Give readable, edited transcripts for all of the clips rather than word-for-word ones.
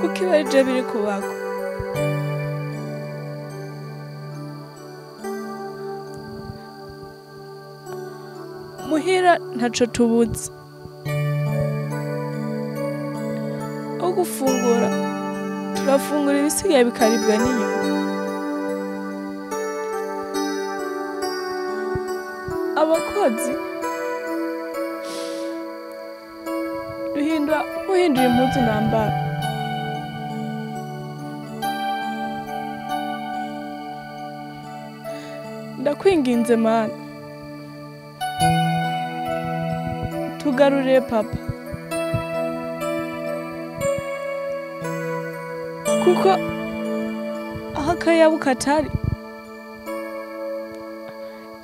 Kuko iba ari je biri kubako. Muhira ntaco tubuze. Aho gufungura turafungura ibisigaye bikaribwa n'inyoni. Abakozi duhindura uhindura impuzu nambara. Ndakwinginze Mana, tugarurire papa, kuko aho akayabu katari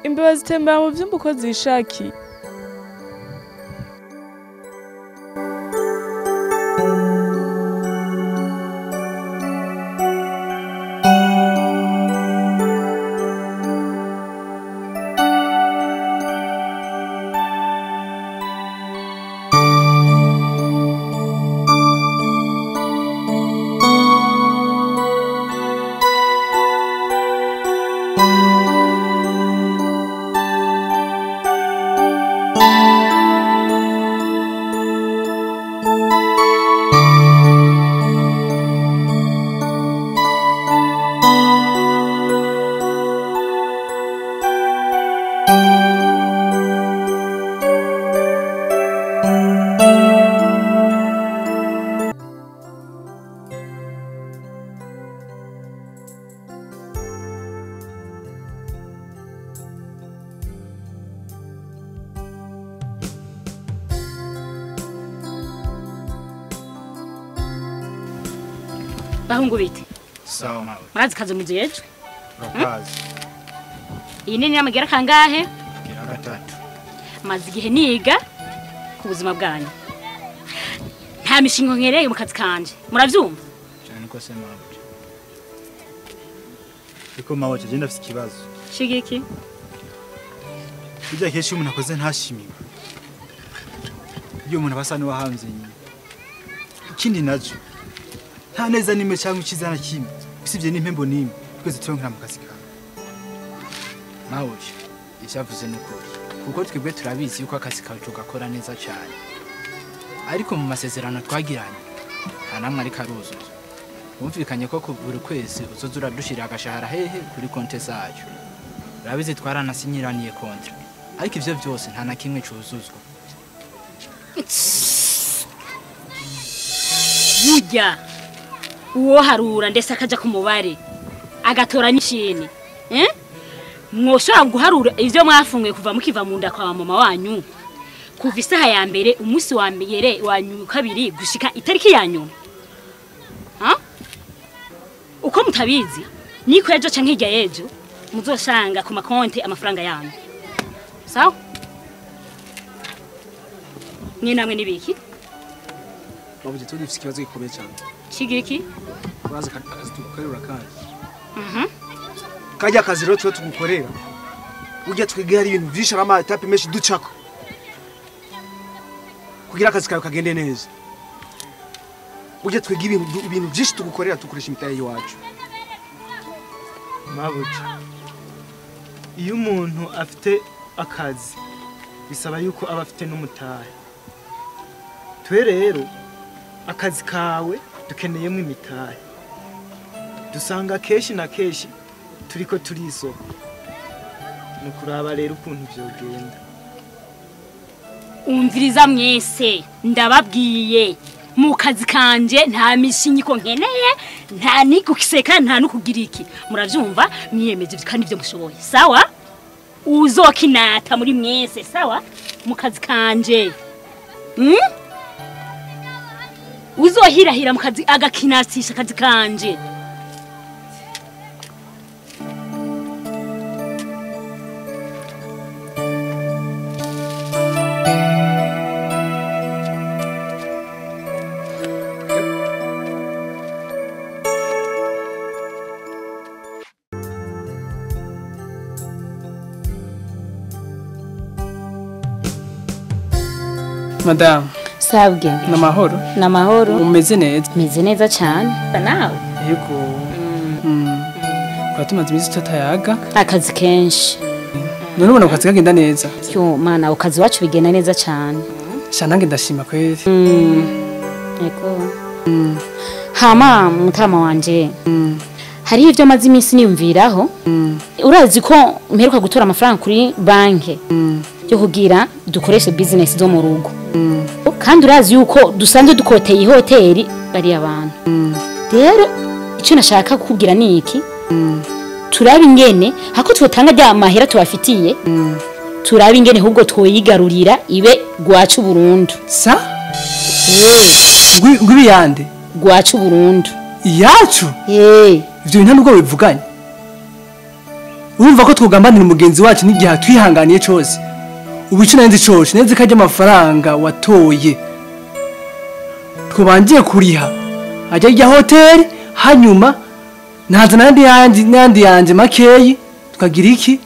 imbeba zitembera mu vyumba uko zishakiye. Bahungu bite? Sawa mawe. Murazi kazi mujejwe? Urakazi. Iyi nini yamagera kangahe? Gira gatatu. Maze igihe niga ku buzima bwanyu. Nta mishingo nkereye mu kazi kanje. Muravyumva? Cyane ko se mawe. Iko mawe je ndafite ikibazo. Shigiki? Bijya kenshi umuntu akoze ntashimiwe. Iyo umuntu abasa n'uwahanze nyine. Ikindi naco nta neza nimwe cyangwa ikiza na kimwe usibye n'impembo nimwe twese turonkera mu kazi kawe. Mawe icyavuze n'ukuri kuko twebwe turabizi yuko akazi kawe tugakora neza cyane, ariko mu masezerano twagiranye nta namwe ariko aruzuza. Wumvikanye ko buri kwezi uzoza uradushirira agashahara hehe kuri konte zacu. Urabizi twaranasinyiraniye kontra, ariko ivyo byose nta na kimwe cuzuzwa. Burya uwo harura ndetse akaja ku mubare agatora n'ishini, mwoshobora guharura ivyo mwafunguye kuva mukiva mu nda kwa mama wanyu kuva isaha ya mbere umunsi wa mbere wa kabiri gushika itariki ya nyuma. Uko mutabizi niko ejo canke hirya y'ejo muzosanga ku makonte amafaranga yanyu. Sawa? Mwe namwe nibiki? Babuze turi dufite ikibazo gikomeye cyane. Kigiki? Uraza akazi tugukorera urakazi. Kajya akazi rero tuba tugukorera. Burya twige hari ibintu byinshi ama etape menshi ducako. Kugira akazi kawe kagende neza. Burya twige ibintu byinshi tugukorera tukoresha imitahe iwacu. Mabuja, iyo umuntu afite akazi bisaba yuko aba afite n'umutahe. Twe rero akazi kawe dukeneyemo imitahe. Dusanga keshi na keshi turiko turisoko. Nukuraba rero ukuntu vyogenda. Umviriza mwese ndababwiye mu kazi kanje nta mishinyiko nkeneye, nta nigukiseka, nta nukugira iki. Muravyumva mwiyemeje kandi ivyo mushoboye. Sawa? Uzokinata muri mwese, sawa? Mu kazi kanje. Uzohirahira mu kazi agakinatisha akazi kanje. Madame. Sabwe. Namahoro. Namahoro. Umeze neza. Meze neza cyane. Nawe? Yego. Kwa tumaze iminsi tutayaga. Akazi kenshi. None ubona akazi kagenda neza. Yo mana, akazi wacu bigenda neza cyane. Sha nange ndashima kweli. Yego. Hama mutama wanje. Hari ivyo maze iminsi niyumviraho. Urazi ko mperuka gutora amafaranga kuri banke. Yo kugira dukoreshe business zo mu rugo. Kandi urazi yuko dusanzwe dukoteye ihoteli bari abantu. Rero icyo nashaka kukubwira ni iki? Turabe ingene hako twotanga rya mahera tubafitiye. Turabe ingene ahubwo twoyigarurira ibe gwacu burundu. Sa? Ngwi yande? Gwacu burundu. Iyacu? Ivyo bintu nubwo bivuganye. Urumva ko twogambanira umugenzi wacu n'igihe twihanganiye cose. Ubu icyo nanze cose nenze kajya amafaranga watoye. Twobangiye kuriha. Ajya ijya hotel hanyuma naza nandi yandi nandi yanje makeyi tukagira iki?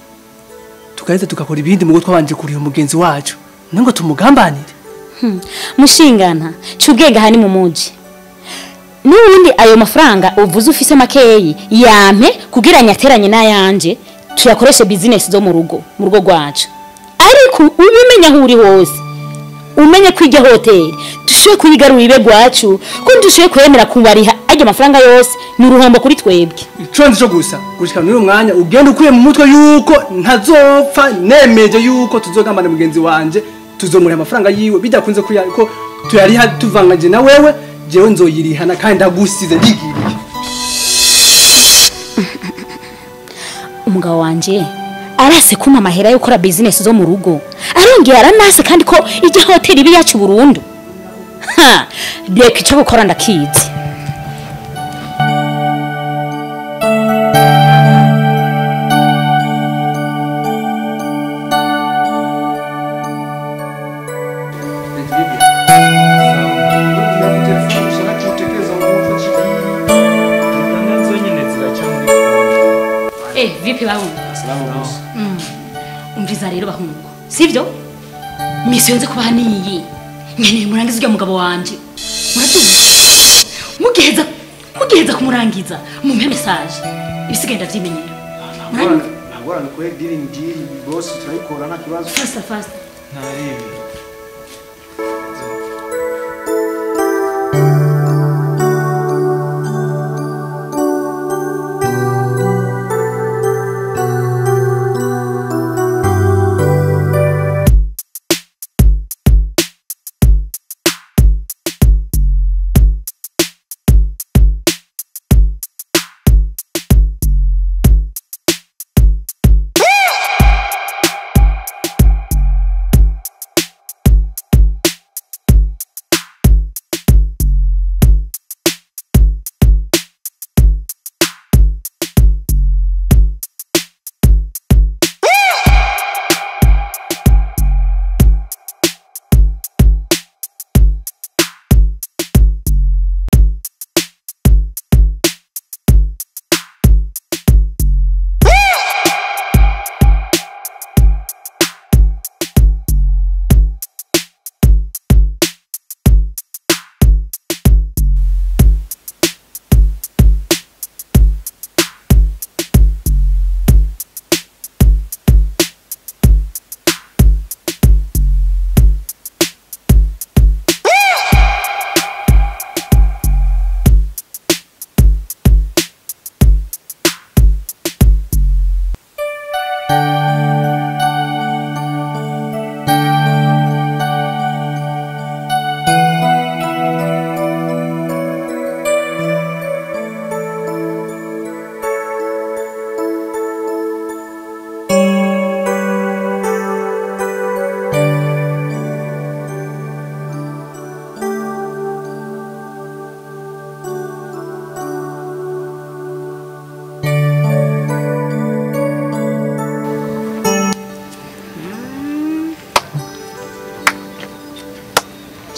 Tukaheza tukakora ibindi mugo twabanje kuriha umugenzi wacu. Nango tumugambanire. Mushingana cyubwenge hani mu muji. Nubundi ayo mafaranga uvuze ufise makeyi yampe kugira nyateranye nayanje tuyakoreshe business zo mu rugo rwacu. Ariko ubimenya aho uri hose umenye kwijya hotel dushoye kuyigarura ibe gwacu ko dushoye kwemera kubariha ajya amafaranga yose ni uruhombo kuri twebwe. Ico nzi cyo gusa gushika n'uyu mwanya ugenda ukuye mu mutwe yuko ntazopfa nemeje yuko tuzogambana mugenzi wanje tuzomuriha amafaranga yiwe bidakunze ko tuyariha tuvanganje na wewe jewe nzoyirihana kandi ndagusize ndigiriye. Umugabo wanje arase kuma amahera yo gukora business zo mu rugo arongera aranase kandi ko ijya hotel ibi yacu burundu. Ha, reka icyo gukora ndakizi. Vipi bahungu? Umviza rero bahungu. Sivyo? Misiyo nze kubaha niyi. Nkeneye murangiza ujya mugabo wanje. Murabyumva? Mugiheza kumurangiza, mumpe message. Ibisigaye ndavyimenyera. Ngorane kwe dealing deal boss turayikora nta kibazo. Faster faster. Ntaribi.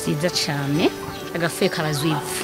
Vyiza cyane agafuye karazwivu.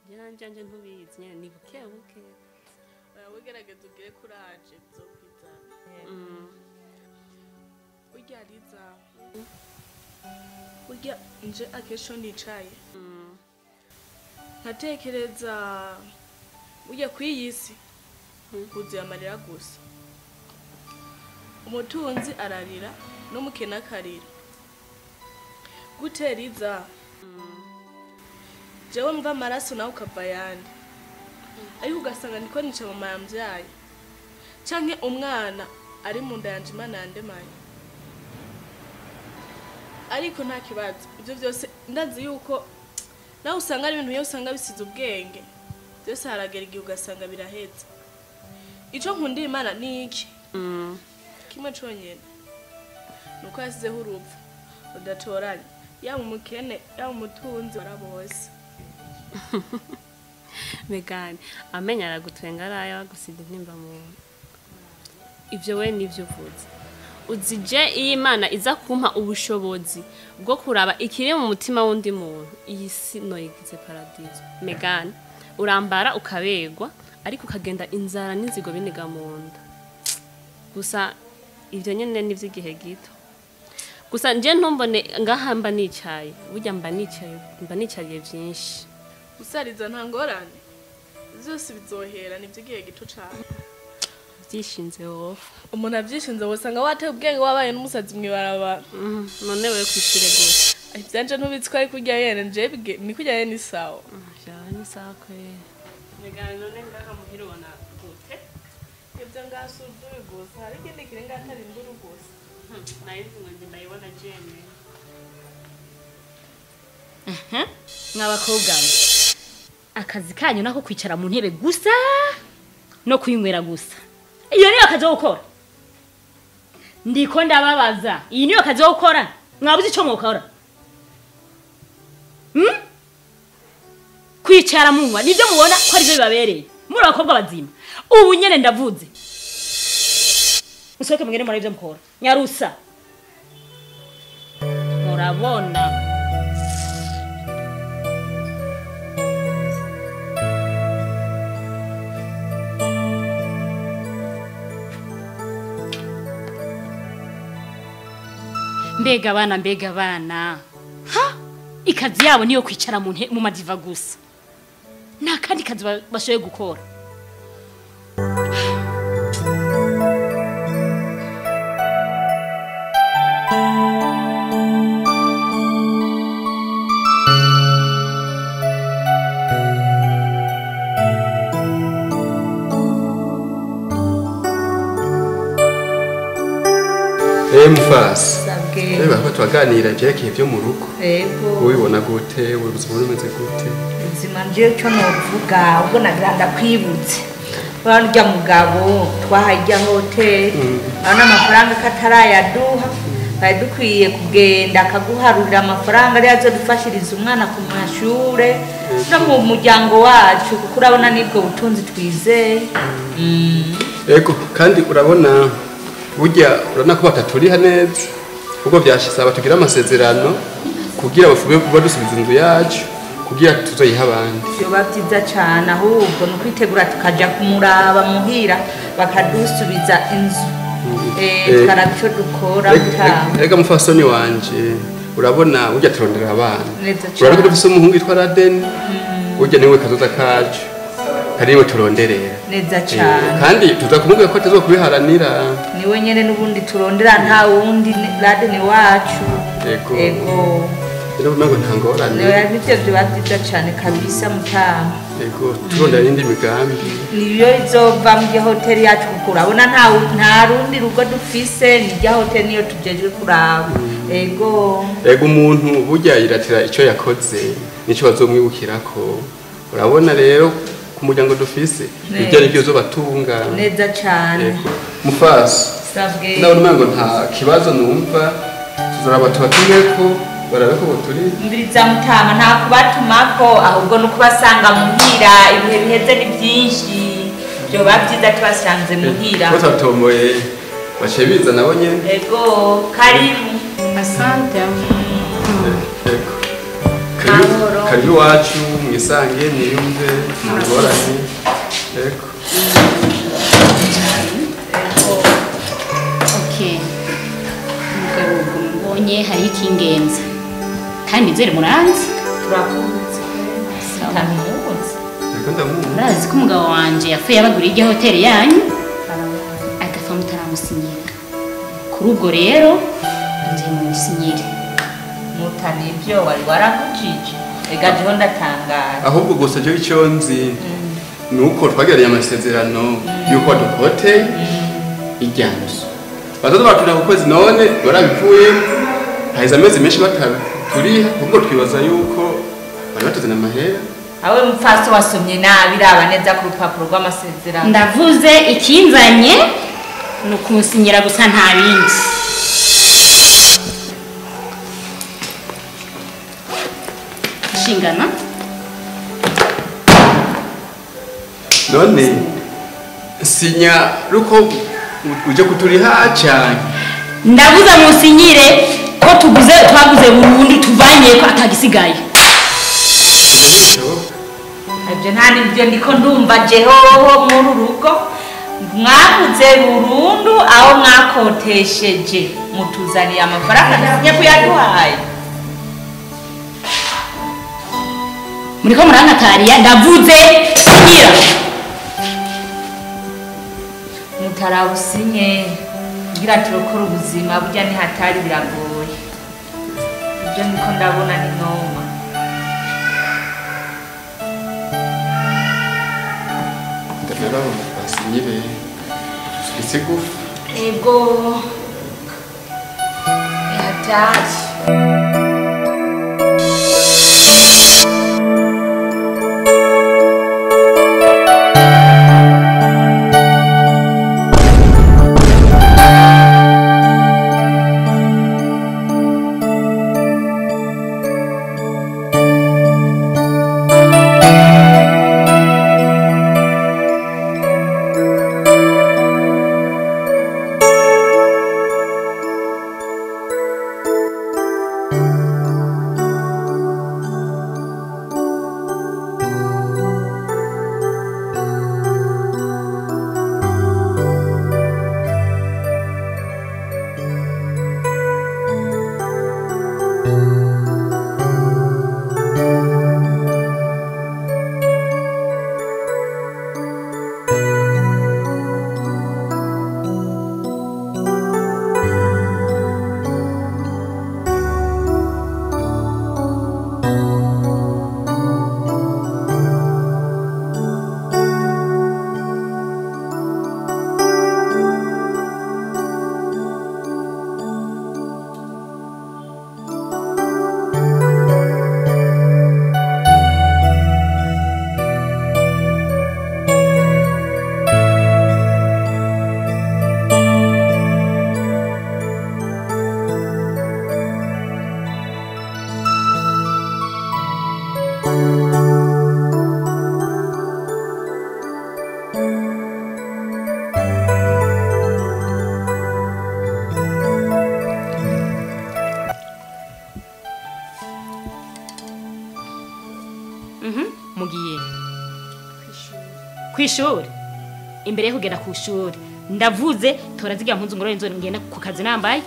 ubwenge. Njye ntubizi nyene ni buke buke. Oya wegerageza ugire kuraje bizokwizana. Burya Liza, burya nje akesho nicaye nkatekereza burya kw'iyi si huzuye amarira gusa. Umutunzi ararira n'umukene akarira. Gute Liza? Jewe mva amaraso nawe ukava ayandi, ariko ugasanga niko nica mama yambyaye canke umwana ari mu nda yanje Imana yandemanye. Ariko nta kibazo, ibyo byose ndazi yuko nawe usanga ari ibintu usanga bisize ubwenge, byose haragera igihe ugasanga birahetse. Ico nkundira Imana ni iki kimwe conyene, nuko yasizeho urupfu rudatoranya, yaba umukene yaba umutunzi barabose. Megani amenya aragutwenga araya gusiga intimba mu ivyo we nivyo uvuze. Uzije iyi Imana iza kumpa ubushobozi bwo kuraba ikiri mu mutima w'undi muntu, iyi si no yigize paradizo. Megani urambara ukabegwa ariko ukagenda inzara n'inzigo biniga mu nda. Gusa ivyo nyene nivyo igihe gito. Gusa nje ntumbone ngaha mba nicaye, burya mba nicaye, mba nicariye vyinshi. Usariza nta ngorane, byose bizohera nivyo igihe gito cane. Byishinze wowe. Umuntu avyishinze wosanga wateye ubwenge wabaye n'umusazi mwibarabara. None wewe kwishire gose. Ivyanje ntubitsi ko ari kurya yene, nje ni kurya yene ni sawa. Ja ni sawa kwe. Megani none ngaha muhira ubona gute? Ivyo ngasuduye gusa, hari ikindi kirenga atari induru gusa. Nayo ngo ndayibona jene. Mw'abakobwa akazi kanyu nako kwicara mu ntebe gusa no kwinywera gusa. Iyo niyo kazi yo gukora. Ndiko ndababaza, iyi niyo kazi yo gukora? Mwabuze ico mwokora? Kwicara munywa nivyo mubona ko ari byo bibabereye. Muri abakobwa bazima. Ubu nyene ndavuze. Musohoke mugende muri ivyo mukora. Nyarusa. Murabona. Mbega bana, mbega bana. Ha? Ikazi yabo niyo kwicara mu mu madiva gusa. Nta kandi kazi bashoboye gukora. Mufasi. Reba ko twaganira byerekeye byo mu rugo. Yego. Ubibona gute? Ubuzima bumeze gute? Ubuzima nje cyo novuga ubwo nagira ndakwibutse. Barya mugabo twahajya hotel. Abana amafaranga katarayaduha. Bari dukwiye kugenda akaguharurira amafaranga ari azodufashiriza umwana ku mashure no mu muryango wacu kuko urabona nibwo butunzi twizeye. Yego kandi urabona burya urabona ko bataturiha neza kuko byashyize abatugira amasezerano kugira bafube badusubiza inzu yacu kugira tuzoyiha abandi. Byoba byiza cyane ahubwo ni ukwitegura tukajya kumuraba muhira bakadusubiza inzu. Tukaraba icyo dukora. Rega mufasoni wanje urabona burya turondera abana. Urabona ko dufise umuhungu yitwa Raden burya niwe kazoza kacu kariwe turonderera neza cyane kandi tuzakumubwira ko atazokubiharanira niwe nyene n'ubundi turondera nta wundi Raden wacu. Yego yego rero umengo nta ngorane nivyo vyoba vyiza cane kabisa mutama. Yego turondera n'indi migambi niyo izova mu hoteli yacu kuko urabona nta rundi rugo dufise ni rya hoteli niyo tujejwe kuraba. Yego yego umuntu burya yiratira ico yakoze nico bazomwibukirako. Urabona rero ku muryango dufise ibyo nibyo uzobatunga neza cyane. Mufasi sabwe ndabona umengo nta kibazo numva tuzoraba tubatumeko barabe ko turi mbiriza mutama nta kubatumako ahubwo no kubasanga muhira ibihe biheze ni byinshi byo bavyiza tubasanze muhira ko tatomoye bace biza nabo nyene. Ego karibu. Asante. Ego. Karibu iwacu mwisange mwiyumve mugorane. Ego. Okay. Mugabo mbonye hari ikingenza. Kandi nzere muranzi. Turakunze. Ndamuzi. Ego ndamuzi. Murazi ko umugabo wanje yapfuye yabaguriye irya hoteli yanyu. Agapfa mutaramusinyira. Kuri ubwo rero nje mumusinyire. Mutani ibyo wari warakujije. Ega jeho ndatangaye. Ahubwo gusa je icyo nzi nuko twagiranye amasezerano yuko dukote ijyanzu. Bazoza baturiha ku kwezi none barabivuyemo. Haheze amezi menshi bataturiha, ubwo twibaza yuko bari batuzana amahera. Awe mupfaso wasomye nabi raba neza ku rupapuro rw'amasezerano. Ndavuze ikinzanye ni ukunsinyira gusa nta bindi. Shingana. None sinya ruko uje kuturiha cyane. Ndavuze musinyire ko tuguze twaguze burundu tuvanye ko atagisigaye. Ibyo nta nibyo ndiko ndumva jeho muri rugo mwaguze burundu aho mwakotesheje mutuzaniye amafaranga nsinye kuyaduhaye. Muriko murankatariya ndavuze sinyira. Mutarawusinye ngira turokora ubuzima burya ni hatari biragoye. Ibyo niko ndabona ni noma. Ndabona basinyire isigufu. Ego hatari. Mugiye kwishuri imbere yo kugenda kushuri ndavuze tora ziga mpunzu ngorore nzo ngenda ku kazi nambaye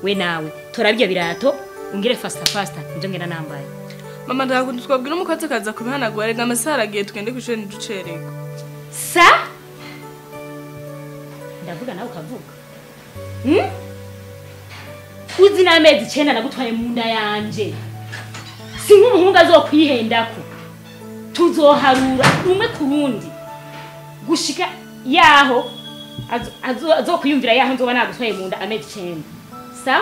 we nawe tora byo birato ungire faster faster njo ngenda nambaye. Mama ndakunda twabwira umukozi akaza kubihanagura rega amasaha aragiye tugende kwishuri ntiducererwe. Sa ndavuga nawe ukavuga. Uzi n'amezi 9 nagutwaye mu nda yanje. Si nk'umuhungu azokwihendako. Tuzoharura umwe ku wundi gushika yaho azokwiyumvira yaho nzoba nagutwaye mu nda amezi 9. Sa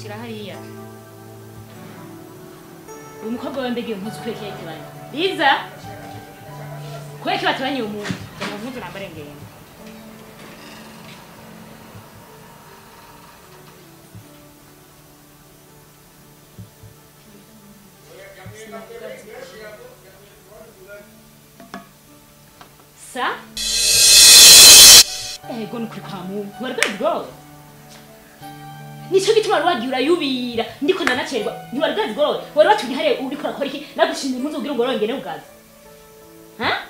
Shira hariya. Uyu mukobwa we mbega iyo mpuzu kweki yayitebanye. Liza! Kweki batebanye uyu muntu. Ngo mpuzu nambare ngende. Sa? Ego nukuri kwa Mungu. Wari bwazigorowe? Nico gituma wari wagiye urayubira ndiko ndanacerwa ntiwari bwazigorowe wari watumye hariya uriko urakora iki nagushinze impuzu kugira ngo ngene kugaza. Ha?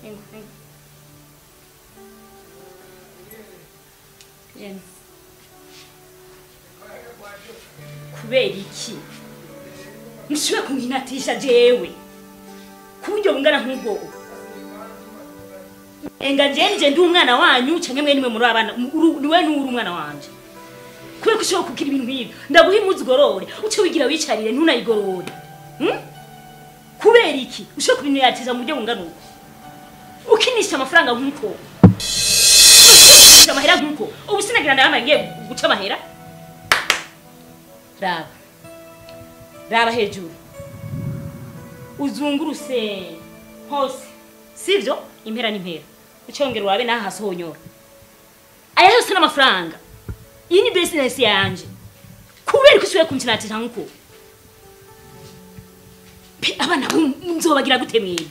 Ingo, ingo. Yes. Kubera iki? Nshobora kunkinatisha jewe ku buryo bungana nk'ubwo. Enga nje ndi umwana wanyu canke mwe nimwe muri abana niwe nuri umwana wanje. Kubera ko ushobora kugira ibintu nk'ibi ndaguha impuzu ugorore uce wigira wicarire ntunayigorore. Kubera iki ushobora kubinatiza mu buryo bungana uko? Ukinisha amafaranga nk'uko. Amahera nk'uko. Ubu sinagira ndahama ngiye guca amahera. Raba. Raba hejuru. Uzunguruse hose. Sivyo? Impera n'impera. Ucongera urabe naha hasohonyora. Aya yose n'amafaranga. Iyi ni business yanje. Kubera ko ushobora kunshinatira nkuko. Abana nzobagira gute mwebwe?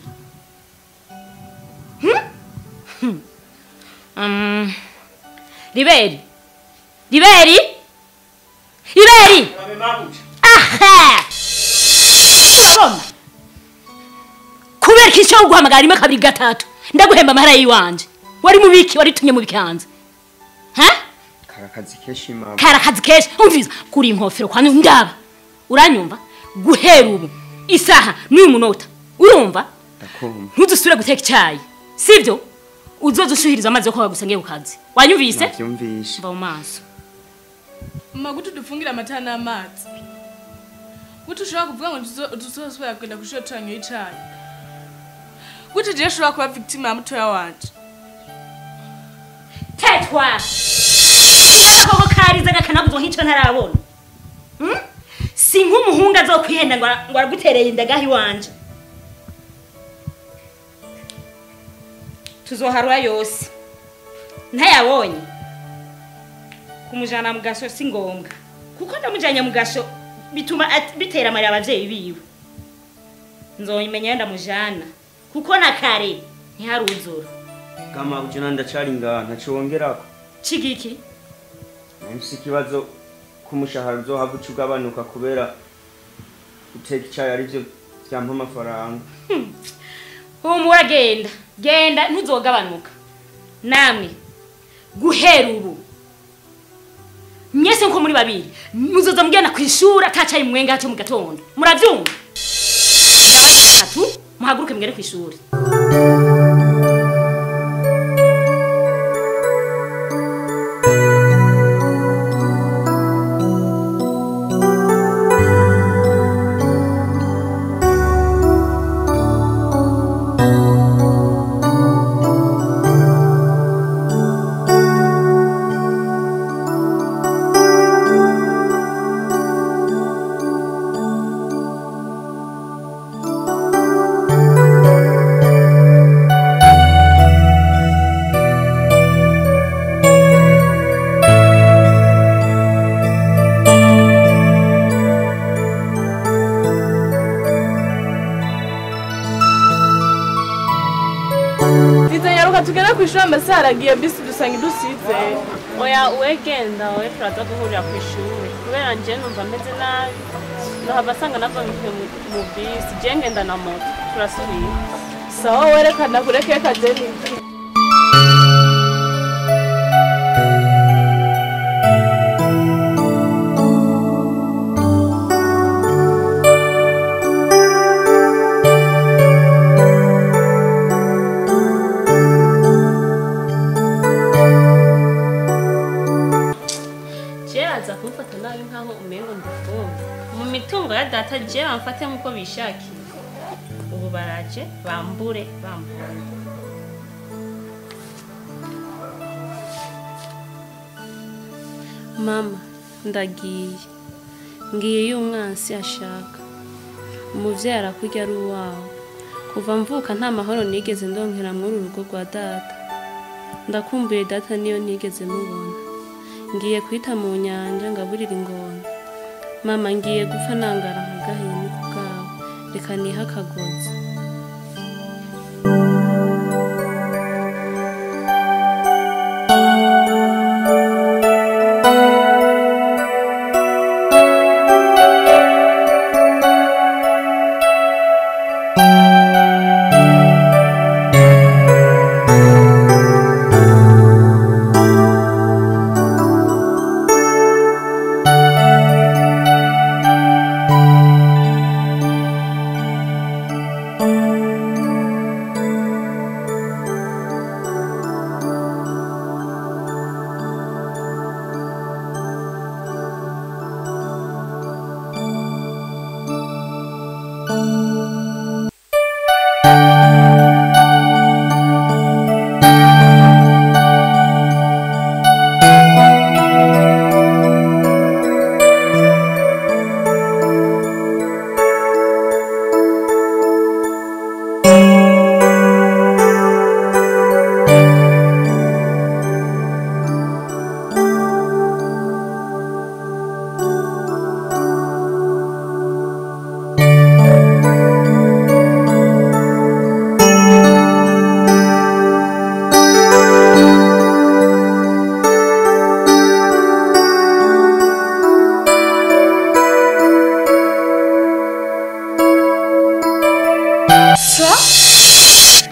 Liberi. Liberi. Liberi. Aha. Urabona? Kubera ko icyo guhamagara rimwe kabiri gatatu ndaguhemba amahera yiwanje. Wari mubiki wari tumye mu bikanze. Ha? Karakazi keshi mama. Karakazi keshi. Umviza kuri inkofero kwa ndaba. Uranyumva? Guhera ubu isaha n'uyu munota. Urumva? Ndakumva. Ntuzusubire guteka icyayi. Sivyo? Uzoza ushuhiriza amazi yo koga gusa ngiye kukazi. Wanyumvise? Navyumvise. Mva mu maso. Mama gutu dufungira amata n'amazi. Gutu ushobora kuvuga ngo tuzosubira kugenda kw'ishure turanyoye icayi. Gutu jewe ushobora kuba victim ya mutoya wanje. Tetwa! Agakoko kariza gakanaguzwa nk'ico ntarabona. Si nk'umuhungu azokwihenda ngo aragutereye indagaho iwanje. Tuzoharura yose. Ntayabonye. Kumujana mu gasho si ngombwa. Kuko ndamujanye mu gasho bituma bitera amarira abavyeyi biwe. Nzoyimenya ndamujana. Kuko na kare ntiharuzura. Kama ujana ndacari ngaha ntaco wongerako. Cigiki? Mfise ikibazo k'umushahara uzohava uca ugabanuka kubera guteka icayi arivyo vyampa amafaranga. Humura genda. Genda ntuzogabanuka. Namwe guhera ubu mwese nko muri babiri muzoza mugenda kwishura atacaye mwenga cyo mu gatondo. Muravyumva? Atu muhaguruke mugere kwishuri. Tugenda kwishuri amasaha aragiye bisi dusanga idusize. Oya we genda we turaza guhurira kwishuri kubera nje numva meze nabi. Nohava asanga navomye mu bisi je ngenda na moto turasubira. Sawa werekana kureke kajeni. Data je bamfate nkuko bishakiye. Ubu baraje bambure bambure. Mama, ndagiye. Ngiye iyo umwansi ashaka. Umuvyeyi arakurya ari uwawe. Kuva mvuka nta mahoro nigeze ndonkera muri uru rugo rwa data. Ndakumbuye data niyo nigeze mubona. Ngiye kwita mu nyanja ngaburira ingona. Mama, ngiye gupfa nangara nka gahini ku bwawe. Reka nihe akagozi.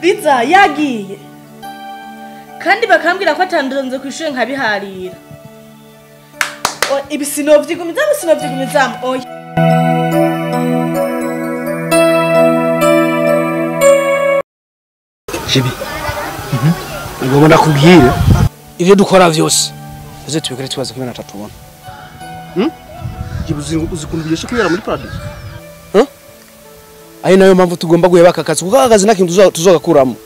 Biza yagiye kandi bakambwira ko atandonze ku ishure nkabiharira. Ibi sinovyigumizamo oya. Jibi, ngomba ndakubwire ivyo dukora vyose tuze tubikore tubaza ko natatubona. Jibi, uzi ukuntu byoshe kwibera muri paradise. Ayi nayo mpamvu tugomba guheba aka kazi kuko aka kazi nta kintu tuzogakuramo.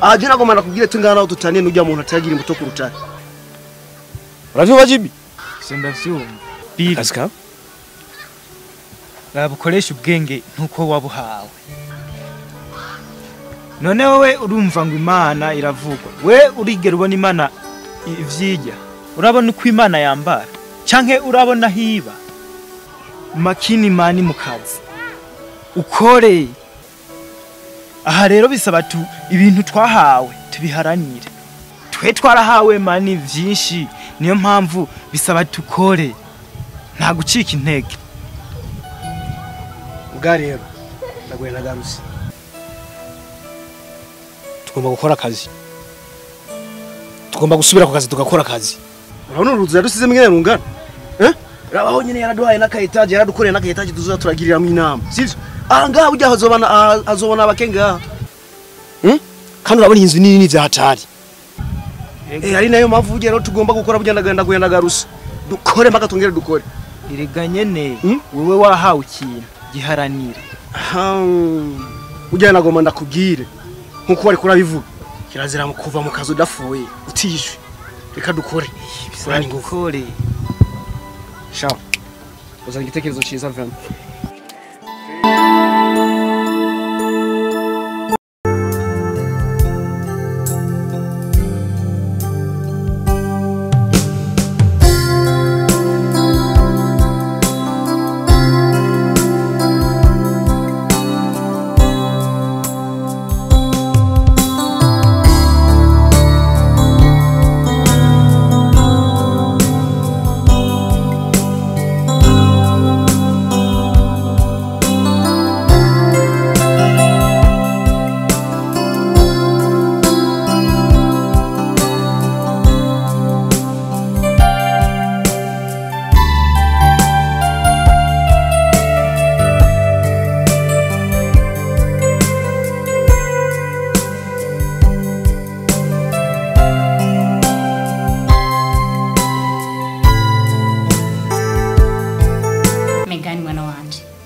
Ah, je nagomba nakubwire tungana naho tutaniye n'ujya muntu atagira imbuto ku rutare. Uravyumva Jibi? Se ndavyumva. Akazi kawe? Rabukoresha ubwenge ntuko wabuhawe. None wowe urumva ngo Imana iravugwa. We urigera ubona Imana ivyijya. Urabona uko Imana yambara canke urabona hiba. Makini mani mu kazi. Ukore. Aha rero bisaba tu ibintu twahawe tubiharanire. Twe twarahawe mani vyinshi, niyo mpamvu bisaba tukore. Nta gucika intege. Ubwa rero ndaguye nagarutse. Tugomba gukora akazi. Tugomba gusubira ku kazi tugakora akazi. Urabona uruzu yadusize mwene rungana? Rabaho nyene yaraduhaye n'aka etage, yaradukoreye n'aka etage tuzoza turagiriramwo inama. Sivyo? Aha ngaha burya hazobana abakenga. Kandi urabona inzu nini vya hatari. Ari nayo mpamvu burya rero tugomba gukora burya ndaguye nagarutse. Dukore mpaka tongere dukore. Erega nyene wewe wahawe ikintu giharanire. Burya nagomba ndakubwire nkuko wari kurabivuga. Kirazira mu kuva mu kazi udafuye utishwe. Reka dukore. Bisaba dukore. Shaw, uzana igitekerezo cyiza vraiment.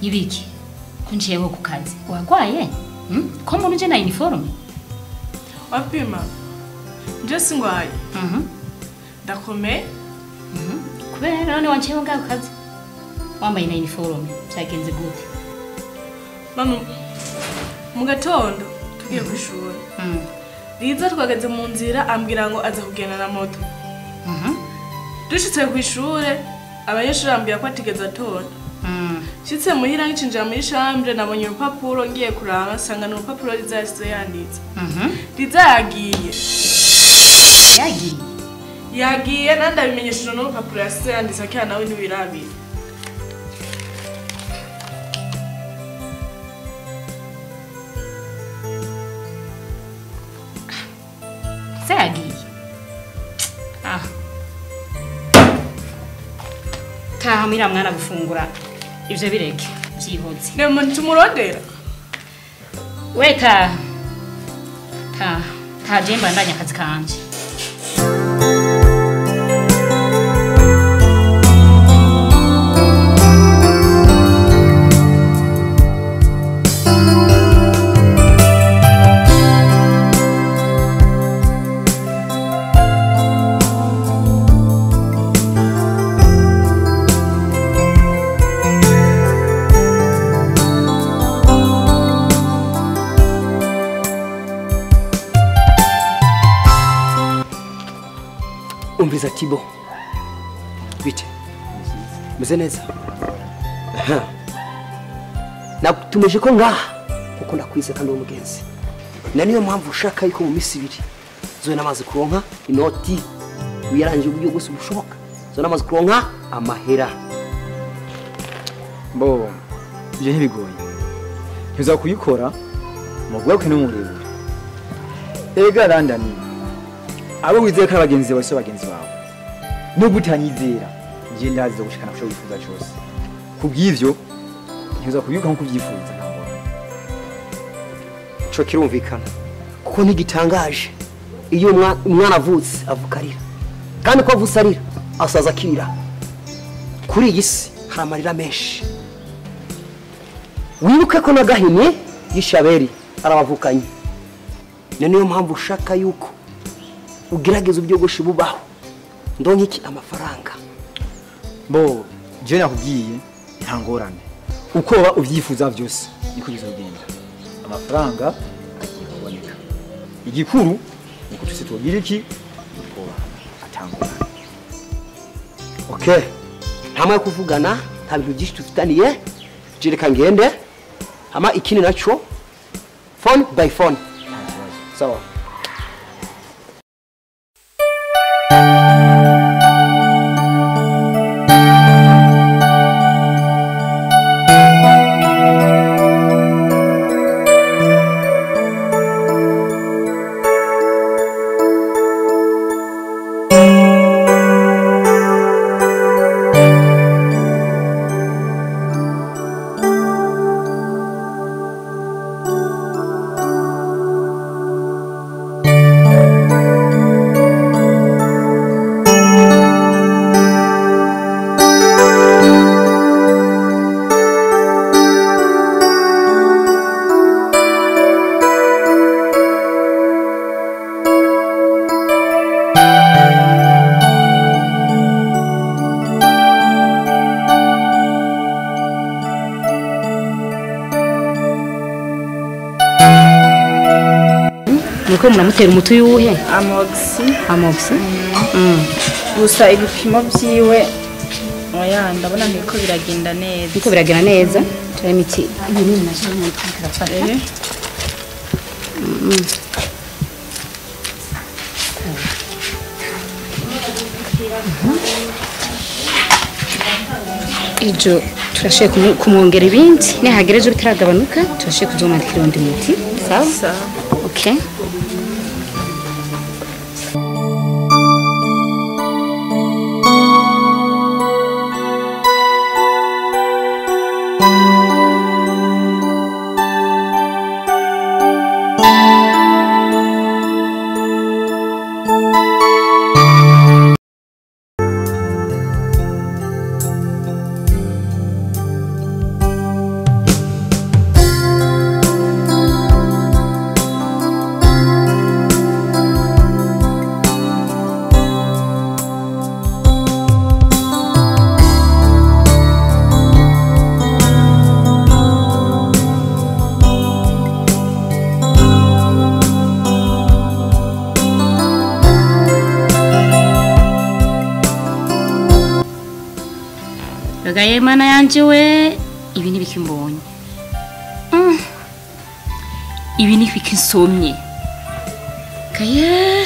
Ibiki kunjewe ku kazi wagwaye ko mbona uje na uniforme wapima nje singwaye ndakomeye Kubera none wanciyeho ngaho kazi wambaye na uniforme byagenze gute? Mama, mu gatondo tugiye ku ishuri. Liza twageze mu nzira ambwira ngo aza kugenda na moto. Dushitse ku ishure abanyeshuri ambwira ko atigeze atonda. Nshitse muhira ngicinjira muri chambre nabonye urupapuro ngiye kuraba nsanga ni urupapuro Liza yasize yanditse. Liza yagiye. Yagiye? Yagiye nandi abimenyesheje n'urupapuro yasize yanditse akira nawe ntibirabira. Se yagiye. Ah. Taha muhira mwana gufungura. Ivyo bireke vyihoze. Ne muntu tumurondera. We taha. Taha. Taha je mbandanya akazi kanje. Umviza Tibo. Bite. Meze neza. Aha. Nakutumeje ko ngaha kuko ndakwize kandi uwo mugenzi. Na niyo mpamvu ushaka yuko mu misi ibiri zoe namaze kuronka inoti uyaranje uburyo bwose bushoboka. Zoe namaze kuronka amahera. Bo, ije ntibigoye. Ntuza kuyikora mu bwako no murebure. Ega London. Abo wizeye ko abagenzi bawe so bagenzi bawe. Nubwo utanyizera, ngiye ndazi gushikana kusho wifuza cyose. Kubw'ivyo ntuza kubyuka nko kubyifuza ntabwo. Ico kirumvikana. Kuko ntigitangaje iyo umwana avutse avuka arira. Kandi ko avutse arira asaza akira. Kuri iyi si hari amarira menshi. Wibuke ko nagahini yishaberi arabavukanye. Niyo mpamvu ushaka yuko ugerageza ubyogoshe bubaho ndonke iki amafaranga. Bo je nakubwiye nta ngorane uko ba ubyifuza byose niko bizogenda. Amafaranga agiye kuboneka. Igikuru niko tuse tugira iki uko atangora. Okay, ntamwe kuvugana nta bintu byinshi tufitaniye jereka ngende hama ikindi naco phone by phone. Sawa. Nuko muramutera umuti yuhe? Amoxi. Amoxi. Gusa ibipimo byiwe oya ndabona niko biragenda neza. Niko biragenda neza. Turi imiti ibinini nazo kirafata. Ejo turashe kumwongera ibindi nihagereje bitaragabanuka turashe kuzomandikira undi muti. Sawa? Okay. Ewe mana yanje we, ibi ni biki mbonye. Ibi ni biki nsomye. Kaya.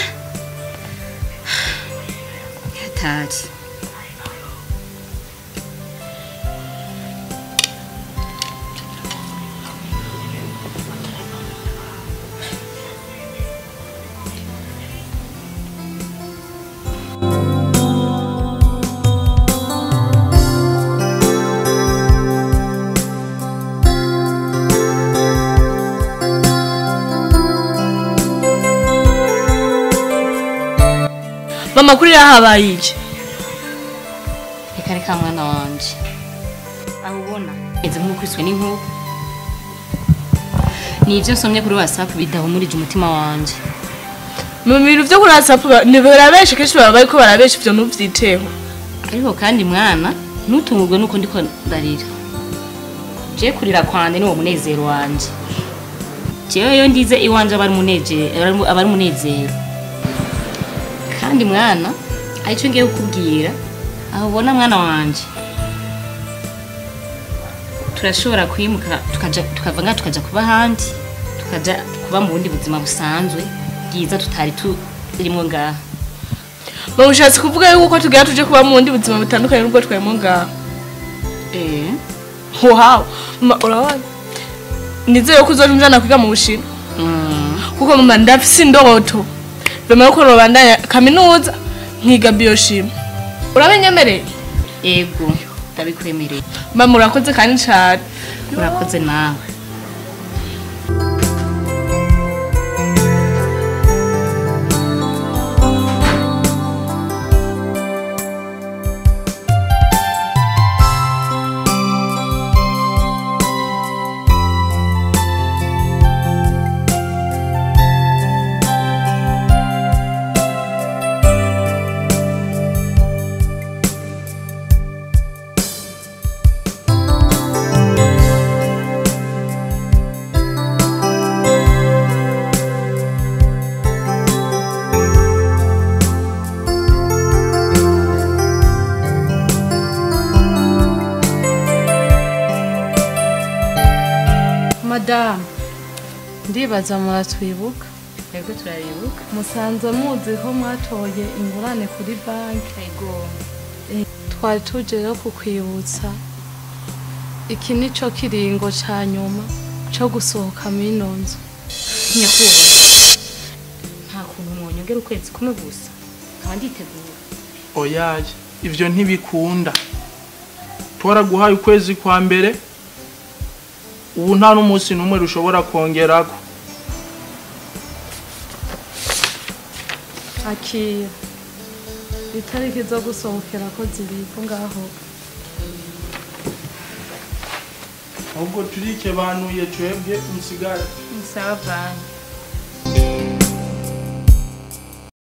Hatari. Mama kuri habaye iki? Reka reka mwana wanje. Aho ubona eze nk'ukwiswe n'inkuba. Ni ivyo nsomye kuri WhatsApp bidahumurije umutima wanje. Mu bintu vyo kuri WhatsApp ni barabeshe kenshi baba bariko barabesha ivyo ntuvyiteho. Ariko kandi mwana ntutungurwe nuko ndiko ndarira. Je kurira kwanje ni wo munezero wanje. Jewe yo ndize iwanje abari umunezero abari umunezero. Kandi mwana arico ngiye kukubwira aho ubona mwana wanje turashobora kwimuka tukaja tukava nga tukaja kuba handi tukaja kuba mu bundi buzima busanzwe bwiza tutari turimo ngaha. Mama ushatse kuvuga yuko tugira tuje kuba mu bundi buzima butandukanye n'ubwo twarimo ngaha? Wow, mama urabona nizeye ko uzojana kwiga mu Bushinwa. Kuko mama ndafise indoto bema ko robandanya kaminuza nkiga biochimie. Urabenyemereye? Ego, ndabikwemereye. Mama urakoze kandi cyane. Urakoze nawe. Madamu, ndibaza muratwibuka. Yego turabibuka. Musanze muzi ko mwatoye ingurane kuri banki. Yego. Twari tuje rero kukwibutsa. Iki nico kiringo ca nyuma co gusohoka mw'ino nzu. Nyakubahwa, nta kuntu mwonyongera ukwezi kumwe gusa nkaba nditegura. Oyaye, ivyo ntibikunda. Twaraguhaye ukwezi kwa mbere, ubu nta n'umunsi n'umwe rushobora kongerako. Akira itariki zo gusohokera ko ziriko ngaho. Ahubwo turikebanuye twebwe musigare. Sawa bana.